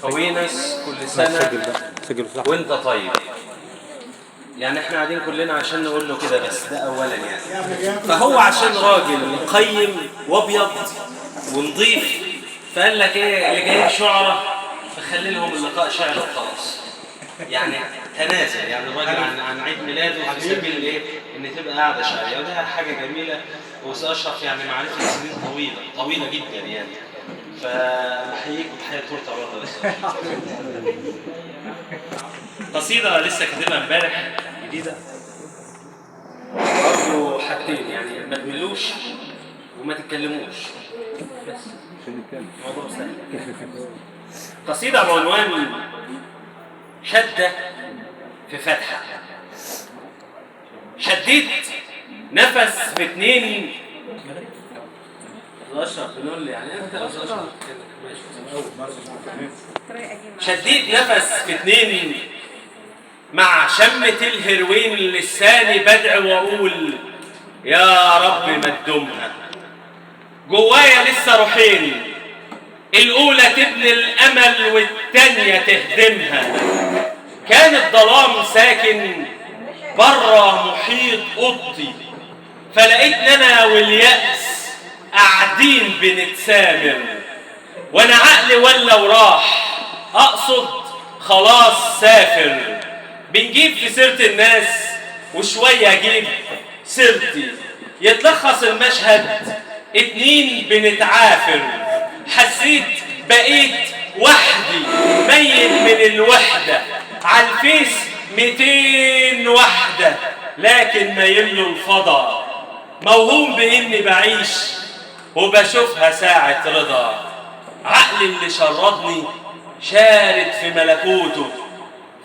خوينس كل سنة سجل بقى، سجل صح. وانت طيب. يعني احنا قاعدين كلنا عشان نقول له كده، بس ده اولا يعني. فهو عشان راجل قيم وابيض ونضيف، فقال لك ايه اللي جايين شعراء فخلي لهم اللقاء شعر وخلاص. يعني تنازل يعني الراجل عن عيد ميلاده في سبيل ايه؟ ان تبقى قاعدة شعرية، وده حاجة جميلة. واستاذ اشرف يعني معرفة سنين طويلة طويلة جدا يعني. فبحييك وبحيي التورتة برضه يا استاذ. قصيدة لسه كاتبها امبارح جديدة. برضه حاجتين يعني، ما تملوش وما تتكلموش، بس الموضوع سهل. قصيدة بعنوان شدة في فتحة. شديت نفس في اتنين. أشرف بنقول لي يعني أنت أشرف ماشي. شديت نفس في اتنين مع شمة الهروين، لساني بدعي وأقول يا رب ما تدومها. جوايا لسه روحين، الأولى تبني الأمل والتانية تهدمها. كان الظلام ساكن برا محيط أوضتي، فلقيتني أنا واليأس قاعدين بنتسامر، وأنا عقلي ولا وراح، أقصد خلاص سافر. بنجيب في سيرة الناس وشوية أجيب سيرتي، يتلخص المشهد اتنين بنتعافر. حسيت بقيت وحدي ميت من الوحدة، على الفيس 200 وحدة لكن ما يملوا الفضا. موهوم بإني بعيش وبشوفها ساعة رضا. عقلي اللي شردني شارد في ملكوته،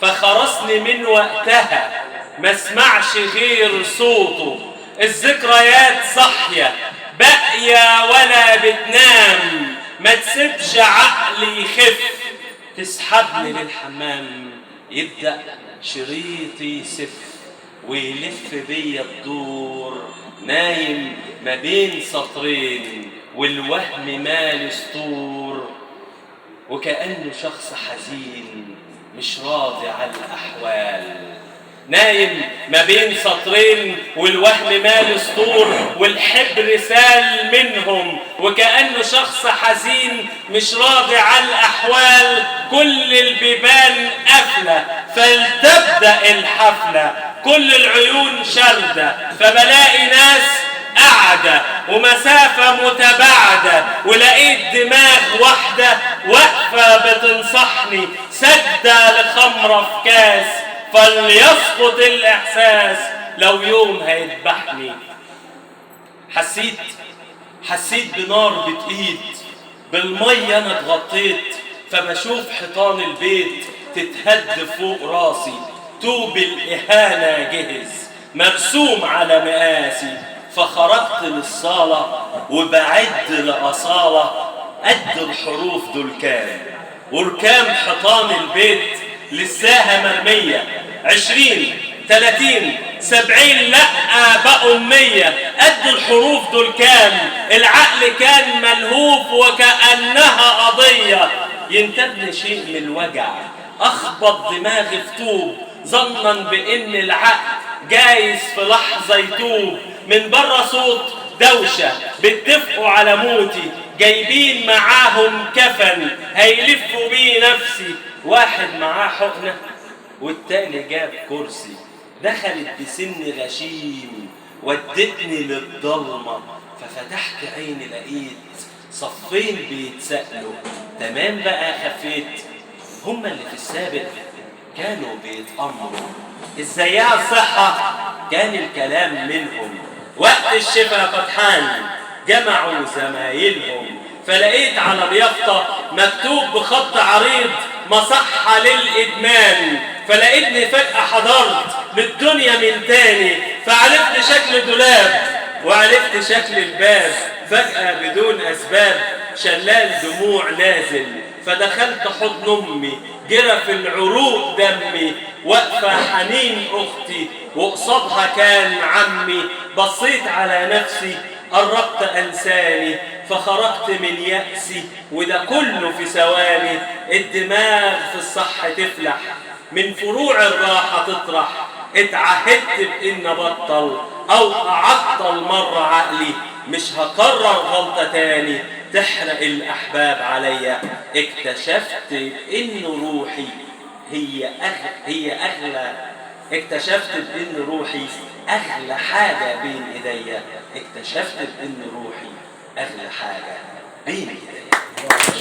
فخرسني من وقتها ما اسمعش غير صوته. الذكريات صاحية باقية ولا بتنام، ما تسيبش عقلي يخف، تسحبني للحمام. يبدأ شريطي يسف ويلف بيا الدور، نايم ما بين سطرين والوهم مال سطور، وكأنه شخص حزين مش راضي على الأحوال. نايم ما بين سطرين والوهم مال سطور، والحبر سال منهم، وكأنه شخص حزين مش راضي على الأحوال. كل البيبان قافلة فلتبدأ الحفلة، كل العيون شاردة فبلاقي ناس قاعدة ومسافة متباعدة، ولقيت دماغ واحدة واقفة بتنصحني سدة لخمرة في كاس، فليسقط الإحساس لو يوم هيذبحني. حسيت بنار بتقيد بالمية، أنا اتغطيت فبشوف حيطان البيت تتهد فوق راسي. طوب الإهانة جهز مرسوم على مقاسي، فخرجت للصالة وبعد لأصالة قد الحروف دول كام، وركام حيطان البيت لساها مرمية. 20 30 70 لأ بقوا 100، قد الحروف دول كام. العقل كان ملهوف وكأنها قضية، ينتابني شيء من الوجع، أخبط دماغي في طوب ظنا بإن العقل جايز في لحظة يتوب. من بره صوت دوشة بيتفقوا على موتي، جايبين معاهم كفن هيلفوا بيه نفسي. واحد معاه حقنة والتاني جاب كرسي. دخلت بسن غشيم ودتني للضلمة، ففتحت عيني لقيت صفين بيتسألوا. تمام بقى خفيت، هما اللي في السابق كانوا بيتأمروا. ازاي الصحة كان الكلام منهم، وقت الشفا فتحان جمعوا زمايلهم. فلقيت على اليافطة مكتوب بخط عريض مصحة للإدمان. فلقيتني فجأة حضرت للدنيا من تاني، فعرفت شكل دولاب وعرفت شكل الباب. فجأة بدون أسباب شلال دموع نازل، فدخلت حضن أمي جرى في العروق دمي. واقفة حنين أختي وقصادها كان عمي. بصيت على نفسي قربت أنساني، فخرجت من يأسي وده كله في ثواني. الدماغ في الصح تفلح، من فروع الراحة تطرح. اتعهدت بإن أبطل أو أعطل مرة عقلي، مش هكرر غلطة تاني تحرق الأحباب عليا. اكتشفت إن روحي هي أغلى، اكتشفت بإن روحي أغلى حاجة بين إيديا. اكتشفت بإن روحي أغلى حاجة بين إيديا.